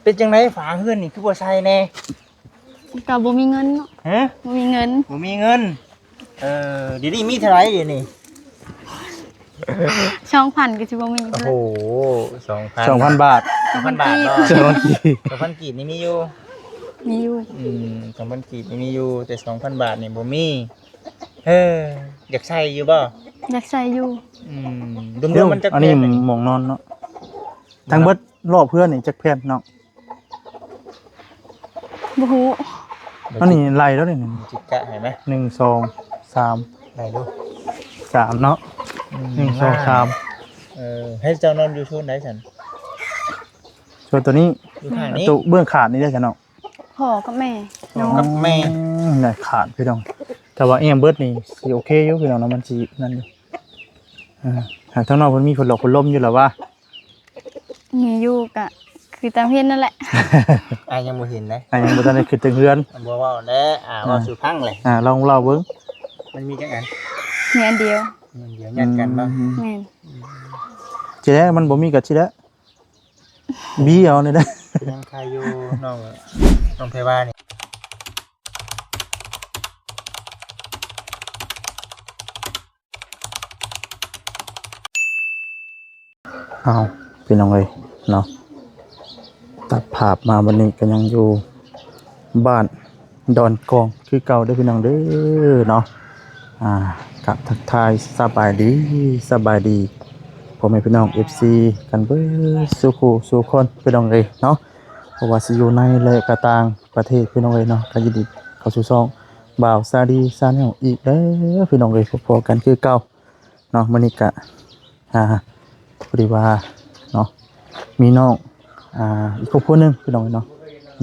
ປັນຈັ່ງໃດຝາເຮືອນນີ້ຄືບໍ່ໃສ່ແດ່? ກໍບໍ່ມີເງິນເນາະ. ຮະ? ບໍ່ມີເງິນ. ບໍ່ມີເງິນ. ເອີ ດຽວນີ້ມີເທົ່າໃດດຽວນີ້? ສອງພັນກໍຊິບໍ່ມີ. ໂອ້ໂຫ ສອງພັນ ສອງພັນບາດ. ສອງພັນບາດເນາະ. ສອງພັນກີບ. ສອງພັນກີບນີ້ມີຢູ່? ມີຢູ່. ອືມ ສອງພັນກີບນີ້ມີຢູ່ ແຕ່ສອງພັນບາດນີ້ບໍ່ມີ. ເອີ ຢາກໃສ່ຢູ່ບໍ່? ຢາກໃສ່ຢູ່. ອືມ ລວມໆມັນຈັກແຜ່ນ? ອັນນີ້ໝ່ອງນອນເນາະ. ທັງເບິດຮອບເຮືອນນີ້ຈັກແຜ່ນນ້ອງ? ບໍ່ຮູ້. ອັນນີ້ໄລ່ແລ້ວນີ້ ຊິກະໃຫ້ໄໝ? ໜຶ່ງ ສອງ ສາມ ໄລ່ດູ ສາມເນາະ. ອືມ ໜຶ່ງ ສອງ ສາມ. ເອີ ໃຫ້ເຈົ້ານອນຢູ່ໂຊນໃດຊັ້ນ? ໂຊນໂຕນີ້ ຢູ່ຂ້າງນີ້ ໂຕເບື້ອງຂ້າງນີ້ເດ້ຊັ້ນເນາະ. ພໍ່ກັບແມ່ ພໍ່ກັບແມ່. ອືມ ໄດ້ຂາດພີ່ນ້ອງ ຖ້າວ່າແອ້ມເບິດນີ້ຊິໂອເຄຢູ່ພີ່ນ້ອງເນາະ ມັນຊິນັ້ນຢູ່. ເອີ ຫາກທາງນອກເພິ່ນມີພັດລົມ ພັດລົມຢູ່ລະວະ? ມີຢູ່ ກະຄືຕາມເຫັນນັ້ນແຫຼະ. ອ້າຍຍັງບໍ່ເຫັນເດ້ ອ້າຍຍັງບໍ່ທັນໄດ້ຂຶ້ນເທິງເຮືອນ. ບໍ່ເວົ້າແລ້ວ ອ່າ ເວົ້າສູ່ຟັງເລີຍ. ອ່າ ລອງເລົ່າເບິ່ງ. ມັນມີຈັກອັນ? ມີອັນດຽວ. ມີອັນດຽວ ຍັດກັນບໍ່? ອືມ ແມ່ນ. ຊິແລ້ວ ມັນບໍ່ມີກໍຊິແລ້ວ ບີເອົານີ້ແຫຼະ. ຍັງຄາຢູ່ນ້ອງ ນ້ອງແພວານີ້. ເອົາ ພີ່ນ້ອງເອີຍເນາະ ຕັດພາບມາບັດນີ້ກໍຍັງຢູ່ບ້ານດອນກອງຄືເກົ່າເດີພີ່ນ້ອງເດີເນາະ. ອ່າ ກະທັກທາຍສະບາຍດີ ສະບາຍດີພໍ່ແມ່ພີ່ນ້ອງ ເອັຟຊີ ກັນເບິດສູ່ຄູ່ສູ່ຄົນພີ່ນ້ອງເອີຍເນາະ. ບໍ່ວ່າຊິຢູ່ໃນ ແລະ ກະຕ່າງປະເທດພີ່ນ້ອງເອີຍເນາະ ກໍຍິນດີເຂົ້າສູ່ຊ່ອງບ່າວຊາລີ Channel ອີກແລ້ວພີ່ນ້ອງເອີຍ. ພົບພໍ້ກັນຄືເກົ່າເນາະ ມື້ນີ້ກະ ອ່າ ພໍດີວ່າເນາະ ມີນ້ອງ ອ່າ ອີກຄອບຄົວໜຶ່ງພີ່ນ້ອງເອີຍເນາະ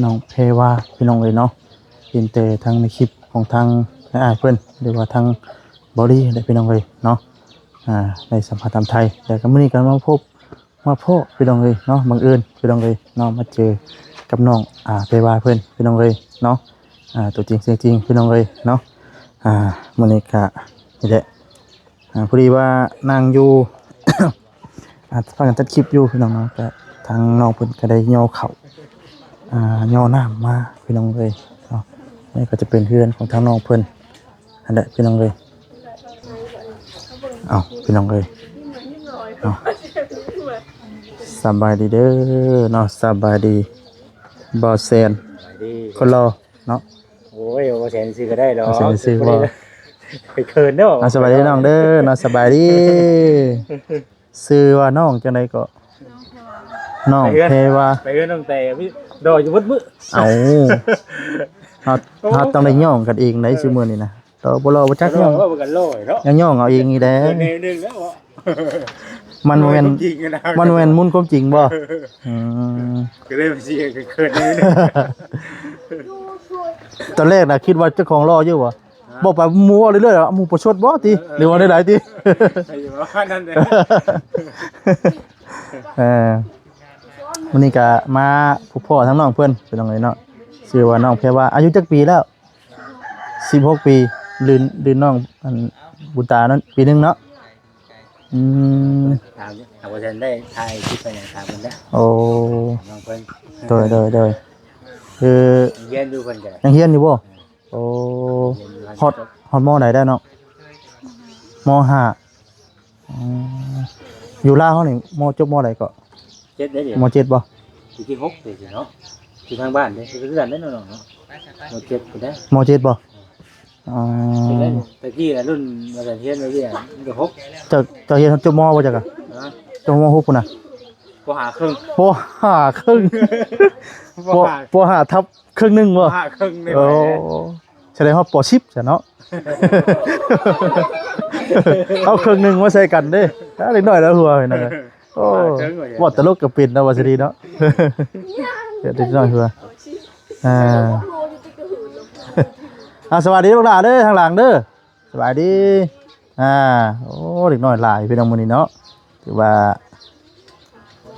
ນ້ອງແພວາພີ່ນ້ອງເອີຍເນາະ. ເຫັນແຕ່ທາງໃນຄລິບຂອງທາງອ້າຍເພິ່ນ ຫຼືວ່າທາງເບົາລີແຫຼະພີ່ນ້ອງເອີຍເນາະ. ອ່າ ໄດ້ສຳພາດທາງໄທ ແລ້ວກໍມື້ນີ້ກໍມາພົບ ມາພໍ້ພີ່ນ້ອງເອີຍເນາະ ບັງເອີນພີ່ນ້ອງເອີຍເນາະ ມາເຈີກັບນ້ອງ ອ່າ ແພວາເພິ່ນພີ່ນ້ອງເອີຍເນາະ. ອ່າ ຕົວຈິງສຽງຈິງພີ່ນ້ອງເອີຍເນາະ. ອ່າ ມື້ນີ້ກະນີ້ແຫຼະ ອ່າ ພໍດີວ່ານັ່ງຢູ່ ອ່າ ພາກັນຕັດຄລິບຢູ່ພີ່ນ້ອງເນາະ ກະທາງນ້ອງເພິ່ນກະໄດ້ຍໍເຂົ້າ ອ່າ ຍໍນ້ຳມາພີ່ນ້ອງເອີຍເນາະ. ນີ້ກໍຈະເປັນເຮືອນຂອງທາງນ້ອງເພິ່ນ ຫັ້ນແຫຼະພີ່ນ້ອງເອີຍ. ເອົ້າ ພີ່ນ້ອງເອີຍເນາະ ສະບາຍດີເດີເນາະ ສະບາຍດີບ່າວແສນ ສະບາຍດີ ຄົນຫຼໍ່ເນາະ. ໂອ້ຍ ບໍ່ແສນຊື່ກໍໄດ້ດອກ ບໍ່ແສນຊື່ບໍ່ ໄປເຂີນເນາະ. ເອົາ ສະບາຍດີນ້ອງເດີເນາະ ສະບາຍດີ. ຊື່ວ່ານ້ອງຈັ່ງໃດເກາະ? ນ້ອງແພວາ. ໄປເຮືອນ ໄປເຮືອນນ້ອງແຕ່ ດອຢູ່ເບິດມື້. ເອົ້າ ເຮົາ ເຮົາຕ້ອງໄດ້ຍ້ອງກັນເອງໄດ໋ ຊຸມື້ນີ້ນະ. ຫຼໍ່ບໍ່ຫຼໍ່ບໍ່ຈັກ ຍ້ອງ ເວົ້າກັນຫຼໍ່ເນາະ ຍັງຍ້ອງເອົາເອງນີ້ແຫຼະ. ເຂີນແນວໜຶ່ງແລ້ວເນາະ ມັນບໍ່ແມ່ນ ມັນບໍ່ແມ່ນມຸນຄວາມຈິງບໍ່? ອືມ ກໍເລີຍຊິເຂີນແນວໜຶ່ງ. ຕອນແລກນະຄິດວ່າເຈົ້າຂອງຫຼໍ່ຢູ່ບໍ່? ບອກໄປໝູ່ເວົ້າເລື້ອຍໆ ໝູ່ປະຊົດບໍ່ຕິ ຫຼືວ່າໃດໆຕິ? ເອີ ມື້ນີ້ກະມາພົບພໍ້ທາງນ້ອງເພິ່ນ ພີ່ນ້ອງເອີຍເນາະ. ຊື່ວ່ານ້ອງແພວາ ອາຍຸຈັກປີແລ້ວ? ສິບຫົກປີ ລື່ນ ລື່ນນ້ອງ ອັນ ບຸນຕານັ້ນປີໜຶ່ງເນາະ. ອືມ ຖາມ ຖາມວ່າຈະໄດ້ຖ່າຍຄລິບໄປຫຍັງ ຖາມເພິ່ນເດີ. ໂອ້ ນ້ອງເພິ່ນ ໂດຍ ໂດຍ ໂດຍ. ຄື ຍັງຮຽນຢູ່ເພິ່ນກໍໄດ້ ຍັງຮຽນຢູ່ບໍ່? ໂອ້ ຮຽນ ຮອດ ຮອດ ມໍໃດແລ້ວເນາະ? ມໍຫ້າ. ອໍ ຢູ່ລາວເຮົານີ້ ມໍ ຈົບມໍໃດເກາະ? ເຈັດເດ້ ມໍເຈັດບໍ່? ປີທີຫົກເດ້ເນາະ ຢູ່ທາງບ້ານເດ້ ຄືກັນເດ້ນ້ອງເນາະ. ມໍເຈັດພຸ້ນເດ້ ມໍເຈັດບໍ່? ອໍ ຕະກີ້ນະ ລຸ້ນວ່າຊັ້ນ ຮຽນມາເລີຍ ມໍຫົກ. ເຈົ້າ ເຈົ້າຮຽນຈົບມໍບໍ່ຈັກກະ? ຮະ? ຈົບມໍຫົກພຸ້ນນະ? ປໍຫ້າເຄິ່ງ ປໍຫ້າເຄິ່ງ ປໍຫ້າ ປໍຫ້າທັບ ເຄິ່ງໜຶ່ງບໍ່? ໂອ້ ສະແດງວ່າປໍສິບຊະເນາະ. ເອົາເຄິ່ງໜຶ່ງມາໃສ່ກັນເດ້ ເດັກນ້ອຍລະຫົວເຫັນນະ. ໂອ້ ເວົ້າຕະຫຼົກກໍເປັນເນາະ ວ່າຊິດີເນາະ ເດັກນ້ອຍຫົວ. ອ່າ ອ່າ ສະບາຍດີລູກຫຼານເດີ ທາງຫຼັງເດີ. ສະບາຍດີ. ອ່າ ໂອ້ ເດັກນ້ອຍຫຼາຍພີ່ນ້ອງມື້ນີ້ເນາະ ຖືວ່າ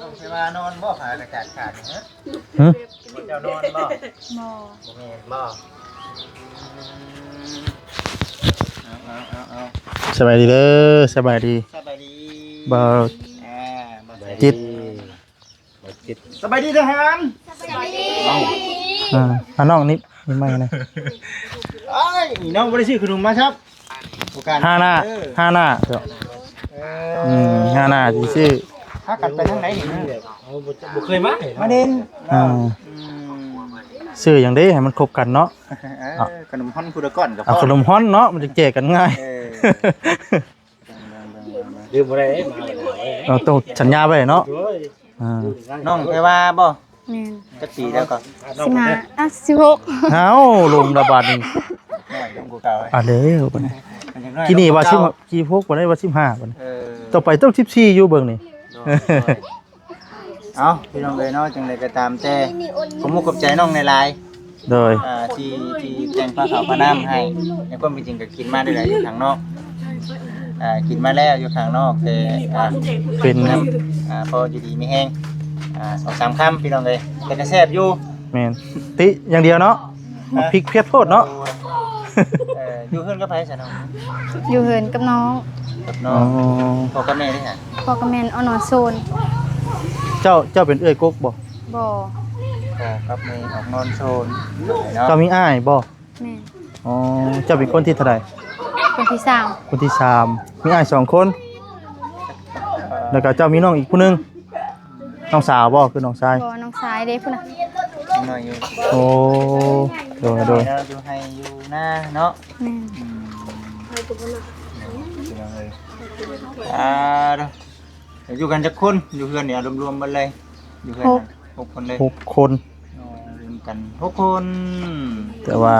ນ້ອງເພວານອນບໍ່? ພາກັນກາດຂາດເນາະ. ຫຶ? ເຈົ້ານອນບໍ່? ບໍ່ ບໍ່ແມ່ນບໍ່? ເອົາ ເອົາ ເອົາ ເອົາ ສະບາຍດີເດີ ສະບາຍດີ ສະບາຍດີ ບ່າວ ອ່າ ບ່າວຈິດ. ສະບາຍດີທະຫານ. ເອົ້າ ອ່າ ອ່າ ນ້ອງນີ້ ນີ້ໃໝ່ນະ. ເອີຍ ນ້ອງບໍ່ໄດ້ຊື້ຂະໜົມມາຊ້ຳ. ໂອກາດ ຫ້າໜ້າ ເອີ ຫ້າໜ້າເຈົ້າ. ເອີ ອືມ ຫ້າໜ້າຊິຊື້. ພາກັນໄປທາງໃດນີ້? ເຮົາບໍ່ ບໍ່ເຄີຍມາ ມາເດັ່ນ. ອ່າ ອືມ ຊື້ຫຍັງເດ້ ໃຫ້ມັນຄົບກັນເນາະ. ເອີ ຂະໜົມຮ້ອນຜູ້ລະກ້ອນກໍພໍ. ເອົາຂະໜົມຮ້ອນເນາະ ມັນຈະແຈກກັນງ່າຍ. ເອີ ລືມບໍ່ໄດ້ເດ້ ມາແລ້ວ. ເຮົາຕ້ອງສັນຍາໄວ້ເນາະ. ໂດຍ ອ່າ ນ້ອງແພວາບໍ່? ແມ່ນ. ຈັກປີແລ້ວກໍ? ສິບຫ້າ ອ່ະ ສິບຫົກ. ເອົ້າ ລົງລະບາດນີ້ ນ້ອຍລົງກວ່າເກົ່າ. ອ່າ ເດ້ບັດນີ້ ມັນຍັງນ້ອຍ ກີ້ນີ້ວ່າ ລົງກວ່າເກົ່າ ສິບ ສິບຫົກ ບັດນີ້ວ່າ ສິບຫ້າ ບັດນີ້. ເອີ ຕໍ່ໄປຕ້ອງ ສິບສີ່ ຢູ່ເບິ່ງນີ້. ໂດຍ ເອົ້າ ພີ່ນ້ອງເອີຍເນາະ ຈັ່ງໃດກໍຕາມແຕ່ ຂອບມຸກຂອບໃຈນ້ອງຫຼາຍໆ. ໂດຍ ອ່າ ທີ່ ທີ່ແຕ່ງພາເຂົ້າພານ້ຳໃຫ້. ໃນຄວາມເປັນຈິງກໍກິນມາໄດ້ຫຼາຍຢູ່ຂ້າງນອກ ອ່າ ກິນມາແລ້ວຢູ່ຂ້າງນອກ ແຕ່ ອ່າ ເປັນ ອ່າ ພໍຢູ່ດີມີແຮງ ອ່າ ສອງສາມຄຳ ພີ່ນ້ອງເອີຍ ແຕ່ກໍແຊບຢູ່. ແມ່ນ ຕິຢ່າງດຽວເນາະ ໝາກພິກເຜັດໂພດເນາະ. ເອີ ຢູ່ເຮືອນກັບໃຜຊະນ້ອງ? ຢູ່ເຮືອນກັບນ້ອງ. ກັບນ້ອງ. ອໍ ພໍ່ກັບແມ່ເດ້ຫະ? ພໍ່ກັບແມ່ອອກນອນໂຊນ. ເຈົ້າ ເຈົ້າເປັນເອື້ອຍກົກບໍ່? ບໍ່. ພໍ່ກັບແມ່ອອກນອນໂຊນເນາະ. ເຈົ້າມີອ້າຍບໍ່? ແມ່ນ. ອໍ ເຈົ້າເປັນຄົນທີເທົ່າໃດ? ຄົນທີສາມ. ຄົນທີສາມ. ມີອ້າຍສອງຄົນ ແລ້ວກໍເຈົ້າມີນ້ອງອີກຜູ້ໜຶ່ງ. ນ້ອງສາວບໍ່? ຄືນ້ອງຊາຍ? ບໍ່ ນ້ອງຊາຍເດ້ພຸ້ນນະ ຍັງນ້ອຍຢູ່. ໂອ້ ໂດຍ ໂດຍ ແລ້ວຢູ່ໄຮ່ຢູ່ນາເນາະ. ແມ່ນ. ອືມ ພີ່ນ້ອງເອີຍ ອ່າ ຢູ່ກັນຈັກຄົນ? ຢູ່ເຮືອນນີ້ລວມໆເບິດເລີຍ ຢູ່ເຮືອນນັ້ນ ຫົກ ຫົກຄົນເລີຍ. ຫົກຄົນ. ອໍ ຢູ່ນຳກັນຫົກຄົນ ແຕ່ວ່າ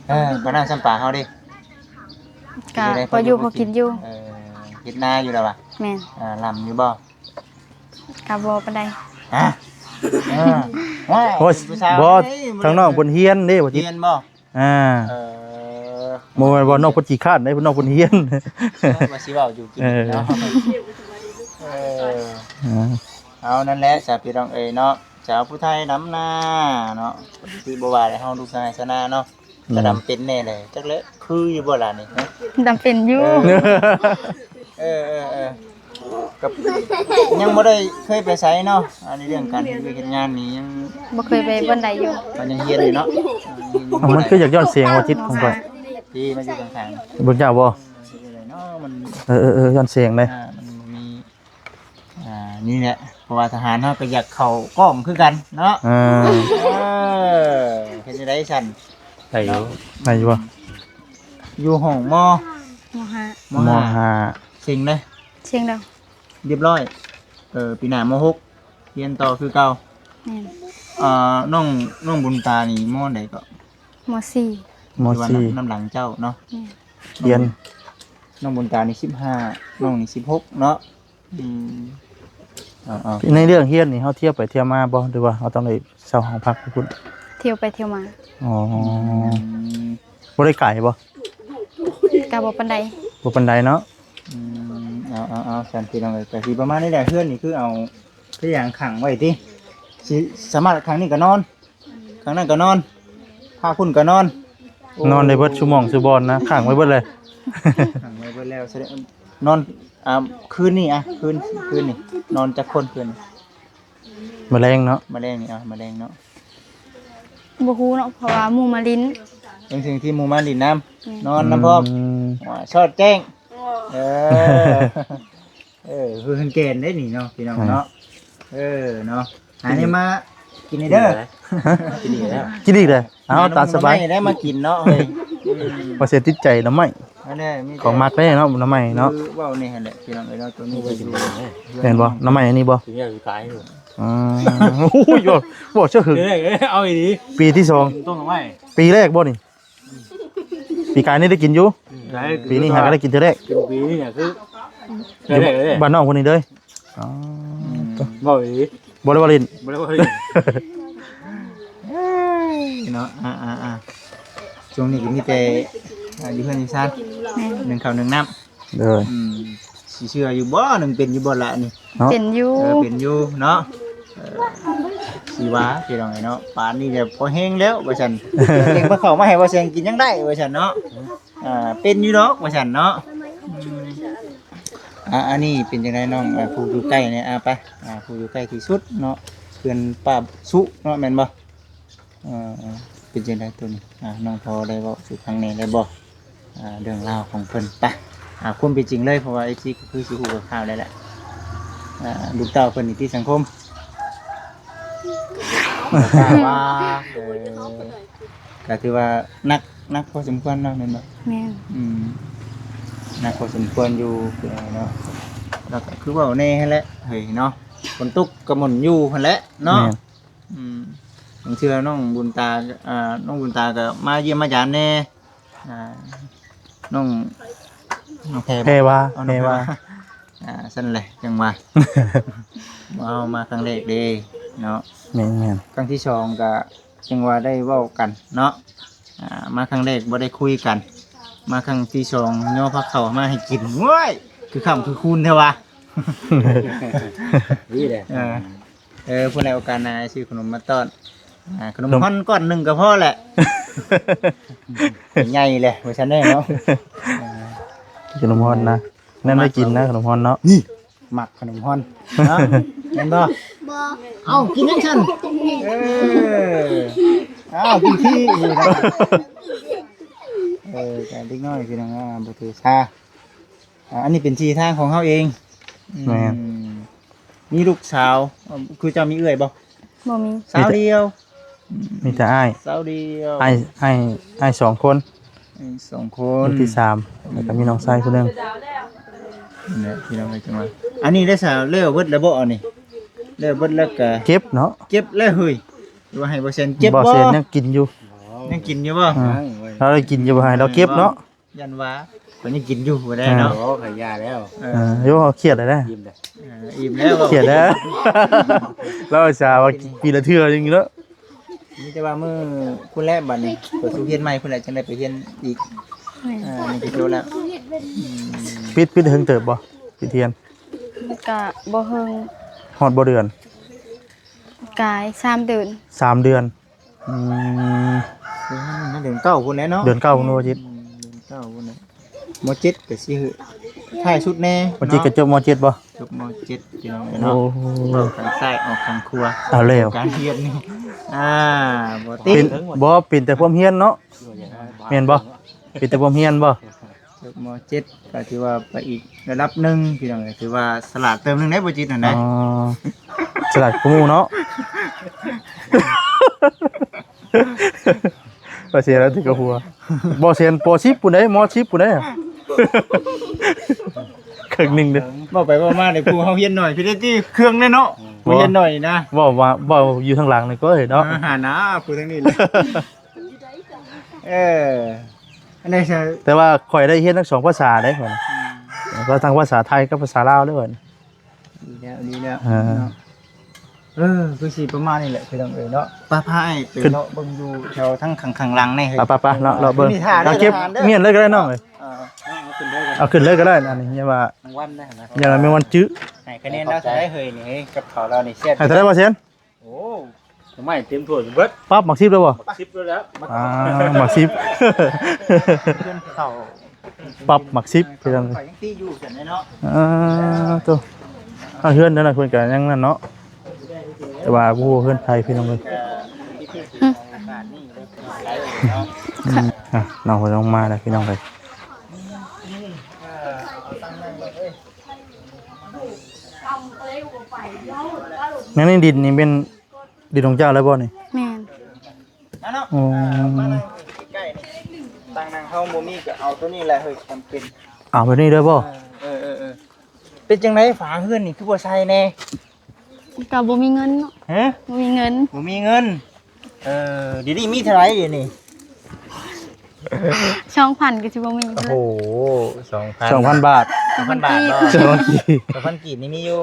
ເອີ ບໍ່ໜ້າຊ້ຳປາເຮົາເດ້. ກະພໍຢູ່ພໍກິນຢູ່. ເອີ ເຮັດນາຢູ່ແລ້ວວະ? ແມ່ນ. ອ່າ ລຳຢູ່ບໍ່? ກະບໍ່ປານໃດ. ຮະ? ເອີ ໂອ້ຍ ຜູ້ສາວ ບໍ່ ນີ້ ທາງນ້ອງເພິ່ນຮຽນເດ້ ວ່າຕິ ຮຽນບໍ່? ອ່າ ເອີ ບໍ່ແມ່ນວ່ານ້ອງເພິ່ນຂີ້ຄ້ານເດ້ ນ້ອງເພິ່ນຮຽນ. ວ່າຊິເວົ້າຢູ່ກິນ ເອີ ເນາະ. ເອີ ອ່າ ເອົາ ນັ້ນແຫຼະ ສາວ ພີ່ນ້ອງເອີຍເນາະ ສາວຜູ້ໄທດຳນາເນາະ ຄືບໍ່ວ່າແຫຼະ ເຮົາລູກຊາວໄຮ່ຊາວນາເນາະ. ແມ່ນ. ກະດຳເປັນແນ່ແຫຼະ ຈັກແຫຼະ ຄືຢູ່ບໍ່ລະນີ້? ຮະ? ດຳເປັນຢູ່. ເອີ ເອີ ເອີ ເອີ ກໍຍັງບໍ່ໄດ້ເຄີຍໄປໃສເນາະ. ອັນນີ້ເລື່ອງການເຮັດວຽກເຮັດງານນີ້ຍັງບໍ່ເຄີຍໄປບ່ອນໃດຢູ່. ມັນຍັງຮຽນຢູ່ເນາະ. ເອົ້າ ມັນຄືຢາກຍ້ອນສຽງວ່າຈິດຂອງຂ້ອຍ. ທີ່ມາຢູ່ຂ້າງໆ ເບິ່ງເຈົ້າບໍ່? ເອີ ເອີ ເອີ ຍ້ອນສຽງເດ້. ອ່າ ມັນບໍ່ມີ ອ່າ ນີ້ແຫຼະ ເພາະວ່າທະຫານເຮົາກໍຢາກເຂົ້າກ້ອງຄືກັນເນາະ. ເອີ ເອີ ເຮັດຈັ່ງໃດຊັ້ນ? ໄດ້ຢູ່ ໄດ້ຢູ່ບໍ່? ຢູ່ຫ້ອງ ມ. ມ. ຫ້າ ມ. ຫ້າ ເສັງເດ້? ເສັງແລ້ວ ຮຽບຮ້ອຍ. ເອີ ປີໜ້າ ມ. ຫົກ ຮຽນຕໍ່ຄືເກົ່າ. ແມ່ນ. ອ່າ ນ້ອງ ນ້ອງບຸນຕານີ້ ມ. ໃດເກາະ? ມ. ສີ່. ມ. ທີ່ວ່າ ສີ່ ນຳ ນຳຫຼັງເຈົ້າເນາະ. ແມ່ນ. ຮຽນ ນ້ອງບຸນຕານີ້ ສິບຫ້າ ນ້ອງນີ້ ສິບຫົກ ເນາະ. ອືມ ເອົາໆ ໃນເລື່ອງຮຽນນີ້ ເຮົາທ່ຽວໄປທ່ຽວມາບໍ່ ຫຼືວ່າເຮົາຕ້ອງໄດ້ເຊົ່າຫ້ອງພັກຢູ່ພຸ້ນ? ທ່ຽວໄປທ່ຽວມາ. ອໍ ອືມ ບໍ່ໄດ້ໄກບໍ່? ກະບໍ່ປານໃດ. ບໍ່ປານໃດເນາະ. ອືມ ເອົາໆໆ ຊັ້ນພີ່ນ້ອງເອີຍ ກະຊິປະມານນີ້ແຫຼະ. ເຮືອນນີ້ຄືເອົາ ຄືຫຍັງຂັງໄວ້ຕິ ຊິສາມາດ ຂ້າງນີ້ກະນອນ ຂ້າງນັ້ນກໍນອນ ພາກພຸ້ນກໍນອນ. ໂອ້ ນອນໄດ້ເບິດຊຸໝ່ອງຊຸບ່ອນນະ ຂັງໄວ້ເບິດເລີຍ. ຂັງໄວ້ເບິດແລ້ວ ສະແດງ ນອນ ອ່າ ຄືນນີ້ ອ່ະ ຄືນ ຄືນນີ້ ນອນຈັກຄົນຄືນ? ມະແລງເນາະ ມະແລງນີ້ ອ່ະ ມະແລງເນາະ. ບໍ່ຮູ້ເນາະ ເພາະວ່າໝູ່ມາຫຼິ້ນ. ເປັນສິ່ງທີ່ໝູ່ມາຫຼິ້ນນຳ. ແມ່ນ. ນອນນຳພ້ອມ. ອືມ ວ່າຊອດແຈ້ງ. ເອີ ເອີ ເຮືອນແກ່ນເດ້ນີ້ເນາະ ພີ່ນ້ອງເນາະ. ເອີ ເນາະ ອັນນີ້ມາກິນເດີ ກິນອີກແລ້ວ ກິນອີກເດີ. ເອົາ ຕາມສະບາຍ ໄດ້ມາກິນເນາະ. ເຮີ້ຍ ວ່າຊິຕິດໃຈໜໍ່ໄມ້ ອັນນີ້ຂອງມັກເດ້ເນາະ ໜໍ່ໄມ້ເນາະ. ຄືເວົ້ານີ້ຫັ້ນແຫຼະ ພີ່ນ້ອງເອີຍເນາະ ໂຕນີ້ກໍຢູ່ ແມ່ນບໍ່? ໜໍ່ໄມ້ອັນນີ້ບໍ່? ກິນຢາກາຍຢູ່. ອືມ ໂອ້ຍ ບໍ່ເຊື່ອຫຶງ ເອີ ເອີ ເອົາອີ່ຫຼີ ປີທີສອງ ຕົ້ນໜໍ່ໄມ້ ປີແລກບໍ່ນີ້? ປີກາຍນີ້ໄດ້ກິນຢູ່. ອືມ ໄດ້ ປີນີ້ຫາກໍໄດ້ກິນເທື່ອແລກ. ກິນປີນີ້ນະຄື ຢູ່ ເທື່ອແລກເລີຍ ບ້ານນ້ອງຄົນນີ້ເດີ. ອໍ ອືມ ເວົ້າອີ່ຫຼີ ບໍ່ໄດ້ເວົ້າຫຼິ້ນ ບໍ່ໄດ້ເວົ້າຫຼິ້ນ. ເອີຍ ເນາະ ອ່າໆໆ ຊ່ວງນີ້ກໍມີແຕ່ ອ່າ ຢູ່ເຮືອນຢູ່ຊານ ແມ່ນ ໜຶ້ງເຂົ້າໜຶ້ງນ້ຳ. ເອີ ອືມ ຊິເຊື່ອຢູ່ບໍ່? ໜຶ້ງເປັນຢູ່ບໍ່ລະນີ້? ເນາະ ເປັນຢູ່ ເອີ ເປັນຢູ່ເນາະ. ເອີ ຊິວ່າ ພີ່ນ້ອງເອີຍເນາະ ປານນີ້ແບບພໍແຮງແລ້ວວ່າຊັ້ນ ເຮັດກັບເຂົ້າມາໃຫ້ບໍ່ແຊງກິນຍັງໄດ້ວ່າຊັ້ນເນາະ. ອ່າ ເປັນຢູ່ດອກວ່າຊັ້ນເນາະ. ອືມ ອ່າ ອັນນີ້ເປັນຈັ່ງໃດນ້ອງ ອ່າ ຜູ້ຢູ່ໃກ້ນີ້ ອ່າ ໄປ ອ່າ ຜູ້ຢູ່ໃກ້ທີ່ສຸດເນາະ ເພື່ອນປ້າສຸເນາະ ແມ່ນບໍ່? ເອີ ເປັນຈັ່ງໃດໂຕນີ້? ອ່າ ນ້ອງພໍໄດ້ເວົ້າສູ່ຟັງແດ່ໄດ້ບໍ່? ອ່າ ເລື່ອງລາວຂອງເພິ່ນ ໄປ ອ່າ ຄວາມເປັນຈິງເລີຍ ເພາະວ່າເອັຟຊີກໍຄືຊິຮູ້ຄ່າວໆແລ້ວແຫຼະ ອ່າ ລູກເຕົ້າເພິ່ນນິຕິສັງຄົມ ວ່າ ເອີ ກໍຖືວ່າໜັກ ໜັກພໍສົມຄວນເນາະ ແມ່ນບໍ່? ແມ່ນ ອືມ ໜັກພໍສົມຄວນຢູ່ເນາະ ແລ້ວກໍຄືເວົ້າແດ່ຫັ້ນແຫຼະເຮີ້ຍເນາະ ຝົນຕົກກໍໝົນຢູ່ຫັ້ນແຫຼະເນາະ ແມ່ນ ອືມ ບາງເທື່ອນ້ອງບຸນຕາ ອ່າ ນ້ອງບຸນຕາກໍມາຢ້ຽມມາຢາມແດ່ ອ່າ ນ້ອງ ນ້ອງແພ ແພວາ ເອົາ ນ້ອງ ແພວາ ແພວາ ອ່າ ຊັ້ນແຫຼະ ຈັ່ງວ່າ ເຮົາມາຄັ້ງແລກເດ້ເນາະ ແມ່ນໆ ຄັ້ງທີສອງກໍຈັ່ງວ່າໄດ້ເວົ້າກັນເນາະ ອ່າ ມາຄັ້ງແລກບໍ່ໄດ້ຄຸຍກັນ ມາຄັ້ງທີສອງຍໍພາເຂົ້າມາໃຫ້ກິນ ໂອ້ຍ ຄືຄ້ຳຄືຄູນແທ້ວະ ນີ້ແຫຼະ ເອີ ເອີ ຜູ້ໃດໂອກາດໜ້າຊື້ຂະໜົມມາຕ້ອນ ອ່າ ຂະໜົມ ຂະໜົມ ຮອນກ້ອນໜຶ່ງກໍພໍແຫຼະ ໃຫຍ່ແຫຼະ ວ່າຊັ້ນເນາະ ຂະໜົມຮອນນະ ແມ່ນໄດ້ກິນນະ ຂະໜົມຮອນເນາະ ນີ້ ມັກຂະໜົມຮອນເນາະ ແມ່ນບໍ່? ບໍ່ ເອົ້າ ກິນຫຍັງຊັ້ນ? ເອີ ເອົ້າ ກິນຂີ້ອີກ ເອີ ກະເດັກນ້ອຍພີ່ນ້ອງ ອ່າ ບໍ່ຖືສາ ອ່າ ອັນນີ້ເປັນທີ່ທາງຂອງເຮົາເອງ ແມ່ນ ອືມ ມີລູກສາວ ຄືເຈົ້າມີເອື້ອຍບໍ່? ບໍ່ມີ ສາວດຽວ ມີແຕ່ ມີແຕ່ອ້າຍ ສາວດຽວ ອ້າຍ ອ້າຍ ອ້າຍສອງຄົນ ອ້າຍສອງຄົນ ຄົນທີສາມ ແລ້ວກໍມີນ້ອງຊາຍຜູ້ໜຶ່ງ ນີ້ແຫຼະ ພີ່ນ້ອງເອີຍ ຈັ່ງວ່າ ອັນນີ້ໄດ້ສາວ ແລ້ວເບິດແລ້ວບໍ່? ອັນນີ້ແລ້ວເບິດແລ້ວກໍເກັບເນາະ ເກັບແລ້ວເຮີ້ຍ ຫຼືວ່າໃຫ້ບໍ່ແຊນເກັບບໍ່? ບໍ່ແຊນຍັງກິນຢູ່ ຍັງກິນຢູ່ບໍ່? ເອີ ລາວໄດ້ກິນຢູ່ ບໍ່ໃຫ້ລາວເກັບເນາະ ຢ້ານວ່າເພິ່ນຍັງກິນຢູ່ບໍ່ໄດ້ເນາະ ເອີ ໂອ້ ຂາຍຢາແລ້ວ ເອີ ເອີ ໂຍ ເຮົາຄຽດແລ້ວນະ ອີ່ມແລ້ວ ເອີ ອີ່ມແລ້ວ ຄຽດແລ້ວ ລາວອຸດສ່າວ່າປີລະເທື່ອຈັ່ງຊີ້ເນາະ ມີແຕ່ວ່າມື້ພຸ້ນແຫຼະ ບັດນີ້ເປີດໂຮງຮຽນໃໝ່ພຸ້ນແຫຼະ ຈັ່ງໄດ້ໄປຮຽນອີກ ແມ່ນ ເອີ ນີ້ກໍຈົບແລ້ວ ອືມ ປິດ ປິດເຖິງເຕີບບໍ່? ປິດຮຽນ ກໍບໍ່ເຖິງ ຮອດບໍ່ເດືອນ? ກາຍສາມເດືອນ ສາມເດືອນ ອືມ ເດືອນເກົ້າພຸ້ນແຫຼະເນາະ ເດືອນເກົ້າພຸ້ນບໍ່ຈິດ ອືມ ເດືອນເກົ້າພຸ້ນແຫຼະ ມໍເຈັດກໍຊິທ້າຍສຸດແດ່ ມໍເຈັດກໍຈົບມໍເຈັດບໍ່? ຈົບມໍເຈັດພີ່ນ້ອງເອີຍເນາະ ໂອ້ ເວົ້າຂ້າງຊ້າຍອອກຂ້າງຂວາ ເອົາແລ້ວ ການຮຽນນີ້ ອ່າ ບໍ່ຕິດ ເປັນ ບໍ່ ເປັນແຕ່ຄວາມຮຽນເນາະ ແມ່ນບໍ່? ເປັນແຕ່ຄວາມຮຽນບໍ່? ຈົບມໍເຈັດກໍຖືວ່າໄປອີກລະດັບໜຶ່ງພີ່ນ້ອງເອີຍ ຖືວ່າສະຫຼາດເຕີມໜຶ່ງໄດ໋ບໍ່ຈິດຫັ້ນນະ ອໍ ສະຫຼາດກວ່າໝູ່ເນາະ ບໍ່ເສຍແລ້ວຕິກະຫົວ ບໍ່ເສຍ ປໍສິບພຸ້ນໄດ໋ ມໍສິບພຸ້ນໄດ໋ ເຄິ່ງໜຶ່ງເດີ ເວົ້າໄປເວົ້າມານີ້ ຜູ້ເຮົາຮຽນໜ້ອຍ ພີ່ໄດ້ຕິເຄື່ອງແນ່ເນາະ ຜູ້ຮຽນໜ້ອຍນີ້ນະ ເວົ້າວ່າ ເວົ້າຢູ່ທາງຫຼັງນີ້ກໍເອີຍເນາະ ຫາໜ້າຜູ້ທາງນີ້ແຫຼະ ເອີ ອັນໃດຊະ ແຕ່ວ່າຂ້ອຍໄດ້ຮຽນທັງສອງພາສາເດ້ຂ້ອຍນະ ອືມ ກໍທັງພາສາໄທກັບພາສາລາວເດ້ຂ້ອຍນະ ດີແລ້ວ ດີແລ້ວ ອ່າ ເນາະ ເອີ ຄືຊິປະມານນີ້ແຫຼະພີ່ນ້ອງເອີຍເນາະ ໄປ ພາອ້າຍໄປເລາະເບິ່ງຢູ່ແຖວທາງຂ້າງ ຂ້າງຫຼັງແນ່ ໄປ ໄປ ເນາະ ເລາະເບິ່ງ ເອົາເກັບມ້ຽນເລີຍກໍໄດ້ນ້ອງເອີຍ ເອີ ເອົາຂຶ້ນເລີຍກໍໄດ້ ເອົາຂຶ້ນເລີຍກໍໄດ້ ອັນນີ້ຍັງວ່າ ຍັງວ່າແມ່ນວັນຈື່ ໃຫ້ຄະແນນລາວເທົ່າໃດເຮີ້ຍນີ້ ເຮີ້ຍ ກັບເຂົາລາວນີ້ແຊບ ໃຫ້ເທົ່າໃດບໍ່ເຊນ? ໂອ້ ໝາກໄມ້ເຕັມຖ້ວຍເບິດ ປັບໝາກສິບແລ້ວບໍ່? ສິບແລ້ວແຫຼະ ອ່າ ໝາກສິບ ເພິ່ນເຂົ້າ ປັບໝາກສິບ ເພິ່ນ ຂ້ອຍຍັງຕີຢູ່ຊັ້ນເນາະ ອ່າ ໂຕ ອ່າ ເຮືອນນັ້ນນະ ເພິ່ນກໍຍັງນັ້ນເນາະ ແຕ່ວ່າບໍ່ຮູ້ເຮືອນໃຜພີ່ນ້ອງເອີຍ ອືມ ອ່າ ນ້ອງເພິ່ນລົງມາແລ້ວພີ່ນ້ອງເອີຍ ໃນດິນນີ້ແມ່ນ ດິນຂອງເຈົ້າແລ້ວບໍ່ນີ້? ແມ່ນ ມາເນາະ ໂອ້ ອ່າ ມານັ່ງໃກ້ໆ ຕັ່ງນັ່ງເຮົາບໍ່ມີກໍເອົາໂຕນີ້ແຫຼະເຮີ້ຍ ຈຳເປັນ ເອົາແບບນີ້ເດີບໍ່? ເອີ ເອີ ເອີ ເປັນຈັ່ງໃດຝາເຮືອນນີ້ຄືບໍ່ໃສ່ແດ່? ກໍບໍ່ມີເງິນເນາະ ຮະ? ບໍ່ມີເງິນ ບໍ່ມີເງິນ ເອີ ດຽວນີ້ມີເທົ່າໃດດຽວນີ້? ສອງພັນກໍຊິບໍ່ມີ ໂອ້ໂຫ ສອງພັນ ສອງພັນບາດ ສອງພັນບາດ ສອງພັນກີບ ສອງພັນກີບນີ້ມີຢູ່?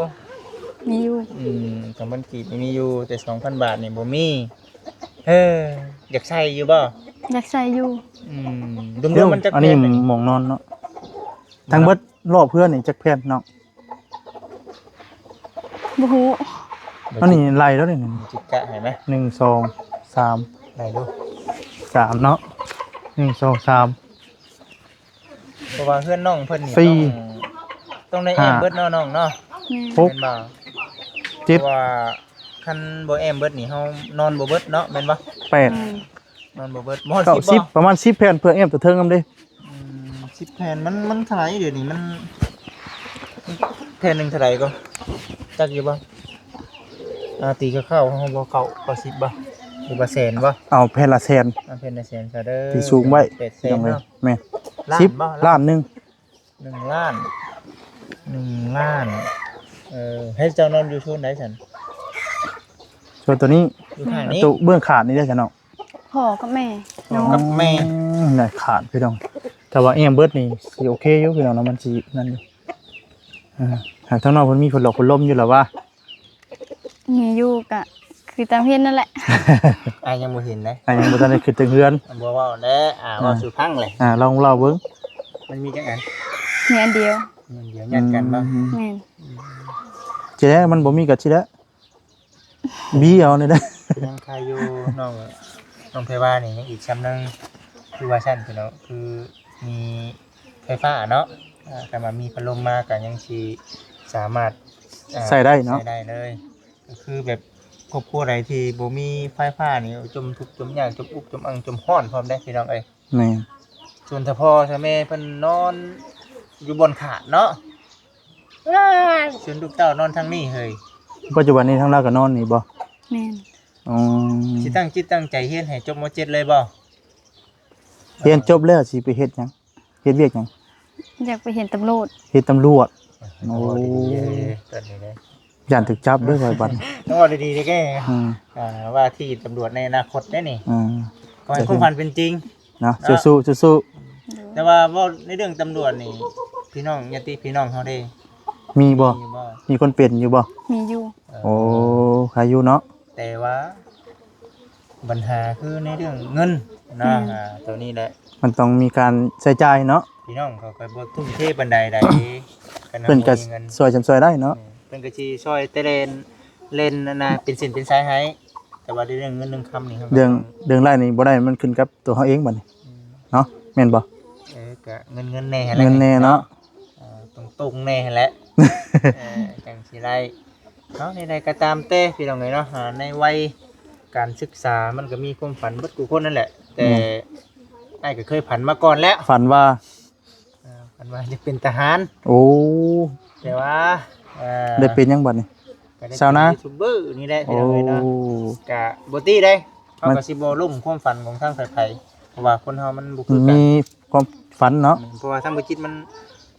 ມີຢູ່ ອືມ ສອງພັນກີບນີ້ມີຢູ່ ແຕ່ສອງພັນບາດນີ້ບໍ່ມີ ເອີ ຢາກໃສ່ຢູ່ບໍ່? ຢາກໃສ່ຢູ່ ອືມ ລວມໆມັນຈັກແຜ່ນ? ອັນນີ້ໝ່ອງນອນເນາະ ທັງເບິດຮອບເຮືອນນີ້ຈັກແຜ່ນນ້ອງ? ບໍ່ຮູ້ ອັນນີ້ໄລ່ແລ້ວນີ້ ຊິກະໃຫ້ໄໝ? ໜຶ່ງ ສອງ ສາມ ໄລ່ດູ ສາມເນາະ ໜຶ່ງ ສອງ ສາມ ເພາະວ່າເຮືອນນ້ອງເພິ່ນນີ້ ສີ່ ຕ້ອງ ຕ້ອງໄດ້ແອ້ມເບິດເນາະນ້ອງເນາະ. ແມ່ນ. ຫົກ ແມ່ນບໍ່? ເຈັດ ເພາະວ່າຄັນບໍ່ແອ້ມເບິດນີ້ ເຮົານອນບໍ່ເບິດເນາະ ແມ່ນບໍ່? ແປດ ແມ່ນ. ນອນບໍ່ເບິດ ບໍ່ຮອດ ເກົ້າ ສິບ ສິບບໍ່? ປະມານສິບແຜ່ນ ເພື່ອແອ້ມຕົວເທິງນຳເດ້. ອືມ ສິບແຜ່ນ ມັນ ມັນເທົ່າໃດດຽວນີ້? ມັນ ແຜ່ນໜຶ່ງເທົ່າໃດກໍ ຈັກຢູ່ບໍ່? ອ່າ ຕີຄ່າວໆ ເຮົາບໍ່ເຂົ້າ ເຂົ້າສິບບໍ່ ຫຼືວ່າແສນບໍ່? ເອົາແຜ່ນລະແສນ ເອົາແຜ່ນລະແສນຊະເດີ. ຕີສູງໄວ້ ແປດແສນເນາະ. ແມ່ນ. ສິບລ້ານບໍ່? ລ້ານໜຶ່ງ. ໜຶ່ງລ້ານ ໜຶ່ງລ້ານ. ເອີ ໃຫ້ເຈົ້ານອນຢູ່ໂຊນໃດຊັ້ນ? ໂຊນໂຕນີ້ ຢູ່ຂ້າງນີ້ ໂຕເບື້ອງຂ້າງນີ້ເດ້ຊັ້ນເນາະ. ພໍ່ກັບແມ່ ພໍ່ກັບແມ່. ອືມ ໄດ້ຂາດພີ່ນ້ອງ ຖ້າວ່າແອ້ມເບິດນີ້ຊິໂອເຄຢູ່ພີ່ນ້ອງເນາະ ມັນຊິນັ້ນຢູ່. ເອີ ຫາກທາງນອກເພິ່ນມີພັດລົມ ພັດລົມຢູ່ລະວ່າ ມີຢູ່ ກະຄືຕາມເຫັນນັ້ນແຫຼະ. ອ້າຍຍັງບໍ່ເຫັນເດ້ ອ້າຍຍັງບໍ່ທັນໄດ້ຂຶ້ນເທິງເຮືອນ. ບໍ່ເວົ້າແຫຼະ ອ່າ ເວົ້າສູ່ຟັງແຫຼະ. ອ່າ ລອງເລົ່າເບິ່ງ. ມັນມີຈັກອັນ? ມີອັນດຽວ. ມີອັນດຽວ ຍັດກັນບໍ່? ອືມ ແມ່ນ. ຊິແລ້ວ ມັນບໍ່ມີກະຊິແລ້ວ ບີເອົານີ້ເດ້. ຍັງຄາຢູ່ ນ້ອງ ນ້ອງແພວານີ້ຍັງອີກຊ່ຳໜຶ່ງ ຄືວ່າຊັ້ນພີ່ນ້ອງ ຄືມີ ໄຟຟ້າເນາະ. ອ່າ ຄັນວ່າມີພັດລົມມາກໍຍັງຊິສາມາດ ອ່າ ໃຊ້ໄດ້ເນາະ ໃຊ້ໄດ້ເລີຍ. ກໍຄືແບບຄອບຄົວໃດທີ່ບໍ່ມີໄຟຟ້ານີ້ ຈົມທຸກຈົມຍາກ ຈົມອຸກຈົມອັ່ງ ຈົມຮ້ອນພ້ອມເດ້ພີ່ນ້ອງເອີຍ. ແມ່ນ. ສ່ວນຖ້າພໍ່ຖ້າແມ່ເພິ່ນນອນຢູ່ບ່ອນຂາດເນາະ ອ້າຍ ສ່ວນລູກເຕົ້ານອນທາງນີ້ເຮີ້ຍ. ປັດຈຸບັນນີ້ທາງລາວກໍນອນນີ້ບໍ່? ແມ່ນ. ອໍ ຊິຕັ້ງຈິດຕັ້ງໃຈຮຽນໃຫ້ຈົບ ມໍເຈັດ ເລີຍບໍ່? ຮຽນຈົບແລ້ວຊິໄປເຮັດຫຍັງ? ເຮັດວຽກຫຍັງ? ຢາກໄປເຮັດຕຳຫຼວດ. ເຮັດຕຳຫຼວດ. ໂອ້ ເວົ້າດີໆເດີ ຕອນນີ້ເດີ ຢ້ານຖືກຈັບເດີຂ້ອຍບັດ. ຕ້ອງເວົ້າດີໆເດີແກ. ອືມ ອ່າ ວ່າທີ່ຕຳຫຼວດໃນອະນາຄົດເດ້ນີ້. ອືມ ຂໍໃຫ້ຄວາມຝັນເປັນຈິງເນາະ. ເນາະ ສູ້ໆ ສູ້ໆ. ແຕ່ວ່າເວົ້າໃນເລື່ອງຕຳຫຼວດນີ້ ພີ່ນ້ອງ ຍາດຕິພີ່ນ້ອງເຮົາເດ້ ມີບໍ່? ມີຢູ່ບໍ່? ມີຄົນເປັນຢູ່ບໍ່? ມີຢູ່. ເອີ ໂອ້ ໃຄຢູ່ເນາະ. ແຕ່ວ່າບັນຫາຄືໃນເລື່ອງເງິນເນາະ. ອືມ ອ່າ ໂຕນີ້ແຫຼະ ມັນຕ້ອງມີການໃຊ້ຈ່າຍເນາະ. ພີ່ນ້ອງເຂົາກໍບໍ່ທຸ່ມເທປານໃດໃດ ເພິ່ນກໍຊ່ວຍຊ່ຳຊ່ວຍໄດ້ເນາະ. ອືມ ເພິ່ນກໍຊິຊ່ວຍແຕ່ແລ່ນ ແລ່ນອັນນ່າ ເປັນເສັ້ນເປັນສາຍໃຫ້ ແຕ່ວ່າໃນເລື່ອງເງິນເລື່ອງຄຳນີ້ ເລື່ອງ ເລື່ອງລາຍນີ້ບໍ່ໄດ້ ມັນຂຶ້ນກັບຕົວເຮົາເອງບັດນີ້. ອືມ ເນາະ ແມ່ນບໍ່? ເອີ ກະເງິນເງິນແດ່ຫັ້ນແຫຼະ ເງິນແດ່ເນາະ. ເອີ ຕົງໆແດ່ຫັ້ນແຫຼະ ເອີ ຈັ່ງຊິໄດ້ເນາະ. ໃນໃດກໍຕາມແຕ່ພີ່ນ້ອງເອີຍເນາະ ອ່າ ໃນໄວການສຶກສາມັນກໍມີຄວາມຝັນເບິດທຸກຄົນນັ້ນແຫຼະ ແຕ່ ແມ່ນ ອ້າຍກໍເຄີຍຝັນມາກ່ອນແລ້ວ ຝັນວ່າ ອ່າ ເພິ່ນວ່າຈະເປັນທະຫານ. ໂອ້ ແຕ່ວ່າ ເອີ ໄດ້ເປັນຫຍັງບັດນີ້? ກໍໄດ້ເປັນ ຊາວນາ ຢູທູບເບີນີ້ແຫຼະ ໂອ້ ພີ່ນ້ອງເອີຍເນາະ. ກໍບໍ່ຕິເດ້ ເຮົາກໍຊິບໍ່ລົ້ມຄວາມຝັນຂອງທາງໃຜໆ ເພາະວ່າຄົນເຮົາມັນບໍ່ຄືກັນ ມີຄວາມຝັນເນາະ. ອືມ ເພາະວ່າທາງບໍ່ຈິດມັນ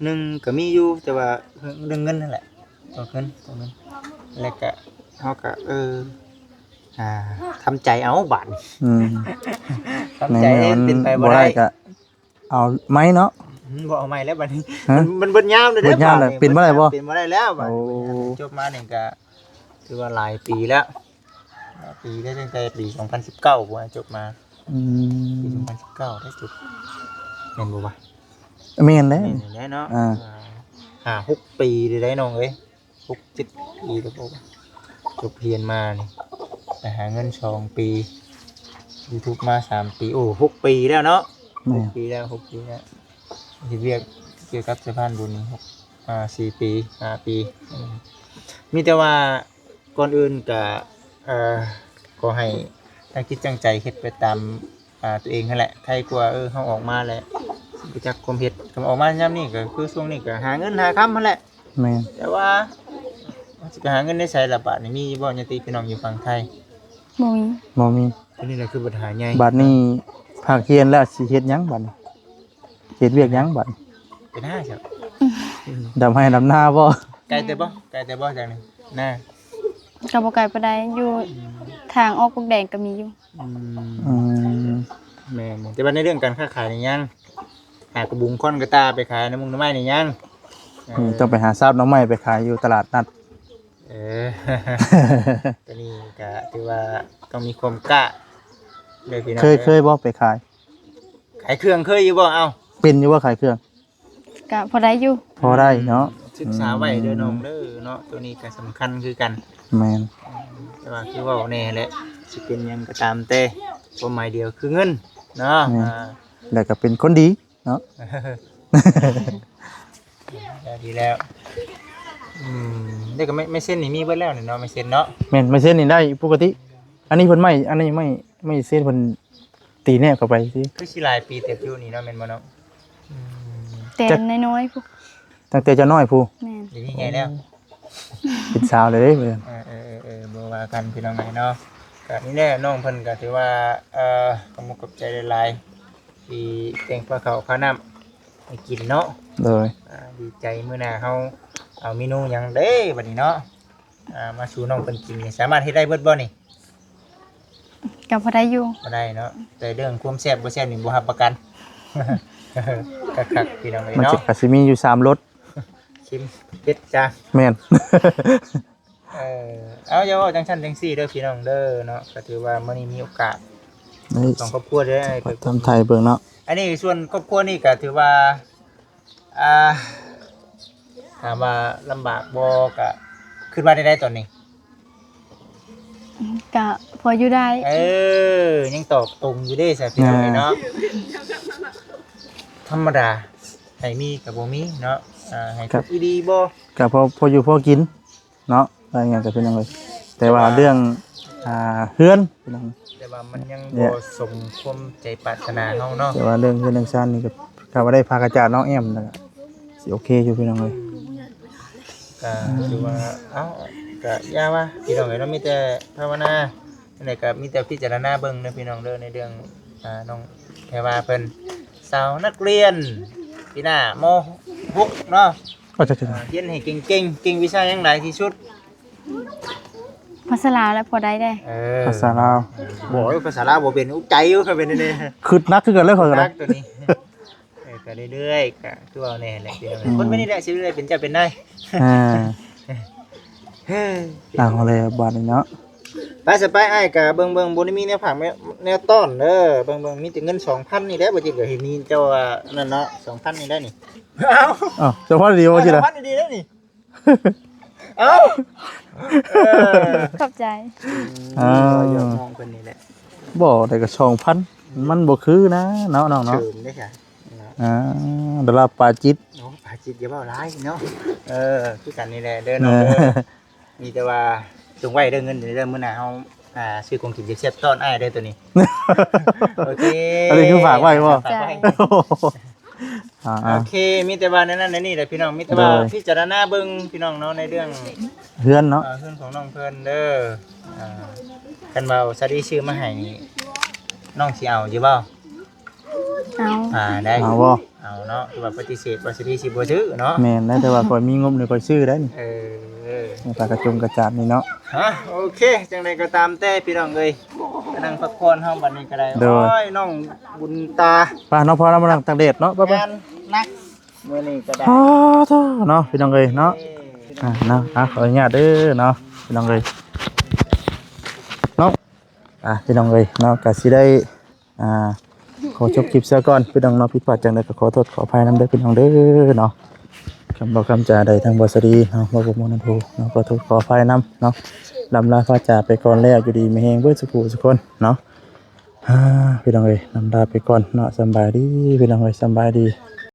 ໜຶ່ງກໍມີຢູ່ ແຕ່ວ່າເລື່ອງເງິນນັ້ນແຫຼະ ຕົວເງິນ ຕົວເງິນ ແລ້ວກໍເຮົາກໍ ເອີ ອ່າ ທຳໃຈເອົາບາດນີ້. ອືມ ທຳໃຈ ແມ່ນ ເປັນໄປບໍ່ໄດ້ ບໍ່ໄດ້ກໍ ເອົາໃໝ່ເນາະ. ອືມ ບໍ່ເອົາໃໝ່ແລ້ວບັດນີ້ ຮະ ມັນ ມັນເບິດຍາມແລ້ວເດ້ ເບິດຍາມແລ້ວ ບາດນີ້ ເປັນບໍ່ໄດ້ບໍ່? ເປັນບໍ່ໄດ້ແລ້ວບາດນີ້. ໂອ້ ຈົບມານີ້ກະຖືວ່າຫຼາຍປີແລ້ວ ຫຼາຍປີແລ້ວ ຕັ້ງແຕ່ປີສອງພັນສິບເກົ້າພຸ້ນຈົບມາ. ອືມ ປີສອງພັນສິບເກົ້າໄດ້ຈົບ ແມ່ນບໍ່ວະ? ແມ່ນແຫຼະ ແມ່ນແຫຼະເນາະ. ອ່າ ຫ້າຫົກປີໄດ້ນ້ອງເອີຍ. ຫົກເຈັດປີແລ້ວບໍ່ ຈົບຮຽນມານີ້ ໄປຫາເງິນສອງປີ ຢູທູບມາສາມປີ ໂອ້ ຫົກປີແລ້ວເນາະ. ແມ່ນ ຫົກປີແລ້ວ ຫົກປີແລ້ວ ເຮັດວຽກກ່ຽວກັບສະພານບຸນນີ້ ຫົກ ອ່າ ສີ່ປີ ຫ້າປີ. ອືມ ມີແຕ່ວ່າກ່ອນອື່ນກະ ເອີ ຂໍໃຫ້ຕັ້ງຈິດຕັ້ງໃຈເຮັດໄປຕາມ ອ່າ ຕົວເອງຫັ້ນແຫຼະ ໄຄກວ່າ ເອີ ເຮົາອອກມາແລ້ວບໍ່ຈັກຄວາມເຮັດ. ຄຳອອກມາຍາມນີ້ກໍຄືຊ່ວງນີ້ກໍຫາເງິນຫາຄຳຫັ້ນແຫຼະ. ແມ່ນ ແຕ່ວ່າເຮົາຊິໄປຫາເງິນໄດ້ໃສລະບາດນີ້? ມີບໍ່ຍາດຕິພີ່ນ້ອງຢູ່ຝັ່ງໄທ? ບໍ່ມີ ບໍ່ມີ. ອັນນີ້ລະຄືບັນຫາໃຫຍ່. ບາດນີ້ພາກຮຽນແລ້ວຊິເຮັດຫຍັງບາດນີ້? ເຮັດວຽກຫຍັງບາດນີ້? ເປັນຫາຊະ ດຳໄຮ່ດຳນາບໍ່? ໄກແຕ່ບໍ່? ໄກແຕ່ບໍ່ຈາກນີ້ນາ? ກໍບໍ່ໄກປານໃດ ຢູ່ ອືມ ທາງອອກປວກແດງກໍມີຢູ່. ອືມ ອືມ ແມ່ນ ແຕ່ວ່າໃນເລື່ອງການຄ້າຂາຍນີ້ຍັງ ຫາກະບຸງຄ້ອນກະຕ່າໄປຂາຍ ນ້ຳມຸງນ້ຳໄມ້ນີ້ຍັງ. ເອີ ອືມ ຕ້ອງໄປຫາຊາບໜໍ່ໄມ້ໄປຂາຍຢູ່ຕະຫຼາດນັດ. ເອີ ຕົວນີ້ກະຖືວ່າຕ້ອງມີຄວາມກ້າເດີພີ່ນ້ອງ. ເຄີຍ ເຄີຍບໍ່ໄປຂາຍ? ຂາຍເຄື່ອງເຄີຍຢູ່ບໍ່? ເອົ້າ ເປັນຢູ່ບໍ່ຂາຍເຄື່ອງ? ກະພໍໄດ້ຢູ່ ພໍໄດ້ເນາະ. ອືມ ສຶກສາໄວ້ເດີນ້ອງເດີເນາະ ຕົວນີ້ກະສຳຄັນຄືກັນ. ແມ່ນ ແຕ່ວ່າຄືເວົ້າແນ່ແຫຼະ ຊິເປັນຫຍັງກໍຕາມແຕ່ ຄວາມໝາຍດຽວຄືເງິນເນາະ. ແມ່ນ ອ່າ ແລ້ວກໍເປັນຄົນດີເນາະ. ດີແລ້ວ. ອືມ ແລ້ວກໍໄມ້ ໄມ້ເຊັນນີ້ມີເບິດແລ້ວນີ້ເນາະ ໄມ້ເຊັນເນາະ? ແມ່ນ ໄມ້ເຊັນນີ້ໄດ້ປົກກະຕິ. ອັນນີ້ເພິ່ນໄມ້ ອັນນີ້ໄມ້ ໄມ້ເຊັນເພິ່ນຕີແນບເຂົ້າໄປຊີ້. ຄືຊິຫຼາຍປີເຕີບຢູ່ນີ້ເນາະ ແມ່ນບໍ່ນ້ອງ? ອືມ ແຕ່ ຈັກ ນ້ອຍໆພຸ້ນ. ຕັ້ງແຕ່ເຈົ້ານ້ອຍພຸ້ນ. ແມ່ນ. ດຽວນີ້ໃຫຍ່ແລ້ວ ເປັນສາວແລ້ວເດ້. ເອີ ເອີ ເອີ ເອີ ບໍ່ວ່າກັນພີ່ນ້ອງເອີຍເນາະ. ກະນີ້ແຫຼະ ນ້ອງເພິ່ນກະຖືວ່າ ເອີ ຂອບມຸກຂອບໃຈຫຼາຍໆ ທີ່ແຕ່ງພາເຂົ້າພານ້ຳໃຫ້ກິນເນາະ. ໂດຍ. ອ່າ ດີໃຈ ມື້ໜ້າເຮົາເອົາເມນູຫຍັງເດ້ບັດນີ້ເນາະ ອ່າ ມາສູ່ນ້ອງເພິ່ນກິນນີ້ ສາມາດເຮັດໄດ້ເບິດບໍ່ນີ້? ກໍພໍໄດ້ຢູ່. ພໍໄດ້ເນາະ ແຕ່ເລື່ອງຄວາມແຊບບໍ່ແຊບນີ້ບໍ່ຮັບປະກັນ. ຄັກໆ ພີ່ນ້ອງເອີຍ ມັນ ເນາະ ຈະ ກໍຊິມີຢູ່ສາມລົດ ເຄັມ ເຜັດ ຈາງ. ແມ່ນ. ເອີ ເອົາ ຢ່າເວົ້າຈັ່ງຊັ້ນຈັ່ງຊີ້ເດີພີ່ນ້ອງເດີເນາະ. ກໍຖືວ່າມື້ນີ້ມີໂອກາດ ເອີຍ ສອງຄອບຄົວເດີ ໄປທຳໄທເບິ່ງເນາະ. ອັນນີ້ສ່ວນຄອບຄົວນີ້ກໍຖືວ່າ ອ່າ ຖາມວ່າລຳບາກບໍ່ ກະຄິດວ່າແນວໃດຕອນນີ້? ກະພໍຢູ່ໄດ້. ເອີ ຍັງຕອບຕົງຢູ່ເດ້ຊະພີ່ນ້ອງເອີຍເນາະ. ອ່າ ທຳມະດາ ໃຫ້ມີກະບໍ່ມີເນາະ. ອ່າ ໃຫ້ ກະ ທຸກອີ່ຫຼີບໍ່ ກະພໍ ພໍຢູ່ພໍກິນ ເນາະ ວ່າຫຍັງກໍເປັນຫຍັງເລີຍ. ແຕ່ວ່າ ແຕ່ວ່າ ເລື່ອງ ອ່າ ເຮືອນ ພີ່ນ້ອງ ແຕ່ວ່າມັນຍັງ ເອີ ບໍ່ສົມຄວາມໃຈປາດຖະໜາເຮົາເນາະ. ແຕ່ວ່າເລື່ອງເຮືອນເລື່ອງຊານນີ້ກໍ ຖ້າວ່າໄດ້ຜ້າກະຈາດນ້ອງແອ້ມແລ້ວກໍຊິໂອເຄຢູ່ ພີ່ນ້ອງເອີຍ. ກໍຖືວ່າ ເອົ້າ ກໍຢ່າວ່າ ພີ່ນ້ອງເອີຍເນາະ ມີແຕ່ພາວະນາ. ຈັ່ງໃດກໍມີແຕ່ພິຈາລະນາເບິ່ງເດີພີ່ນ້ອງເດີ ໃນເລື່ອງ ອ່າ ນ້ອງແພວາເພິ່ນ ສາວນັກຮຽນ ປີໜ້າ ມໍຫົກເນາະ. ໂອ້ ຈ້ະໆ ອ່າ ຮຽນໃຫ້ເກັ່ງໆ. ເກັ່ງວິຊາຫຍັງຫຼາຍທີ່ສຸດ? ພາສາລາວແຫຼະ ພໍໄດ້ເດ້. ເອີ ພາສາລາວ. ບໍ່ ພາສາລາວບໍ່ເປັນ ອຸກໃຈຢູ່ ຄັນເປັນແນວນີ້ ຄຶດໜັກຄືກັນເລີຍຂ້ອຍກໍໄດ້ ຕົວນີ້. ເອີ ກໍເລື້ອຍໆ ກໍຄືເວົ້າແນ່ແຫຼະ ພີ່ນ້ອງ. ອືມ ຄົນແບບນີ້ແຫຼະ ຊິໄດ້ເປັນເຈົ້າເປັນນາຍ. ອ່າ ເອີ ເອົາແລ້ວບາດນີ້ເນາະ. ໄປຊະໄປ ອ້າຍກະເບິ່ງໆ ບໍ່ໄດ້ມີແນວຝາກແນວ ແນວຕ້ອນເດີ. ເບິ່ງໆ ມີແຕ່ເງິນສອງພັນນີ້ແຫຼະ. ບໍ່ຈິດກໍເຫັນມີເຈົ້າວ່ານັ້ນເນາະ ສອງພັນນີ້ໄດ້ນີ້. ເອົ້າ ເອົ້າ ສອງພັນດີບໍ່ຈິດ ສອງພັນດີໄດ້ນີ້. ເອົ້າ ເອີ ຂອບໃຈ. ອືມ ອ່າ ຢອກນ້ອງເພິ່ນນີ້ແຫຼະ. ບໍ່ໄດ້ກໍສອງພັນ ມັນບໍ່ຄືນະເນາະ ນ້ອງເນາະ. ເສີມເດ້ ອ່າ ດາລາປາຈິດ. ໂອ້ ປາຈິດຢ່າເວົ້າຫຼາຍເນາະ. ເອີ ຄືກັນນີ້ແຫຼະເດີນ້ອງເດີ. ມີແຕ່ວ່າຈົ່ງໄວ້ເດີເງິນເດີ ມື້ໜ້າເຮົາ ອ່າ ຊື້ຂອງກິນແຊບໆຕ້ອນອ້າຍເດີໂຕນີ້. ໂອເຄ ອັນນີ້ຄືຝາກໄວ້ບໍ່? ຝາກໄວ້. ອ່າໆ ໂອເຄ ມີແຕ່ວ່າແນວນັ້ນແນວນີ້ແຫຼະພີ່ນ້ອງ. ມີແຕ່ວ່າ ໂດຍ ພິຈາລະນາເບິ່ງພີ່ນ້ອງເນາະ ໃນເລື່ອງເຮືອນເນາະ ເອີ ເຮືອນຂອງນ້ອງເພິ່ນເດີ. ອ່າ ຄັນວ່າສາລີຊື້ມາໃຫ້ນີ້ ນ້ອງຊິເອົາຢູ່ບໍ່? ເອົາ ອ່າ ໄດ້ ເອົາບໍ່? ເອົາເນາະ ຄືວ່າປະຕິເສດວ່າຊິດີ ຊິບໍ່ຊື້ເນາະ. ແມ່ນແລ້ວ ແຕ່ວ່າຂ້ອຍມີງົບນີ້ຂ້ອຍຊື້ໄດ້ນີ້. ເອີ ປາກະຈົງກະຈາດນີ້ເນາະ. ຮະ ໂອເຄ ຈັ່ງໃດກໍຕາມແຕ່ພີ່ນ້ອງເອີຍ ກະນັ່ງພັກຜ່ອນເຮົາບັດນີ້ກໍໄດ້. ໂດຍ ໂອ້ຍ ນ້ອງບຸນຕາ ໄປເນາະ ພໍເນາະ ມານັ່ງຕາກແດດເນາະ. ໄປໆ ງານໜັກມື້ນີ້ກໍໄດ້. ໂອ້ໂທເນາະ ພີ່ນ້ອງເອີຍເນາະ. ເອີ ອ່າ ເນາະ ອ່າ ຂໍອະນຸຍາດເດີເນາະ ພີ່ນ້ອງເອີຍເນາະ. ອ່າ ພີ່ນ້ອງເອີຍເນາະ ກະຊິໄດ້ ອ່າ ຂໍຈົບຄລິບຊະກ່ອນພີ່ນ້ອງເນາະ. ຜິດພາດຈັ່ງໃດກໍຂໍໂທດຂໍອະໄພນຳເດີພີ່ນ້ອງເດີເນາະ. ຄຳເວົ້າຄຳຈາໃດທາງບໍ່ສະດີເນາະ ບໍ່ປະມົນໂທເນາະ ຂໍໂທດຂໍອະໄພນຳເນາະ. ລຳລາພາຈາກໄປກ່ອນແລ້ວ ຢູ່ດີມີແຮງເບິດສຸຂູສຸຄົນເນາະ. ອ່າ ພີ່ນ້ອງເອີຍ ລຳລາໄປກ່ອນເນາະ. ສຳບາຍດີພີ່ນ້ອງເອີຍ ສຳບາຍດີ.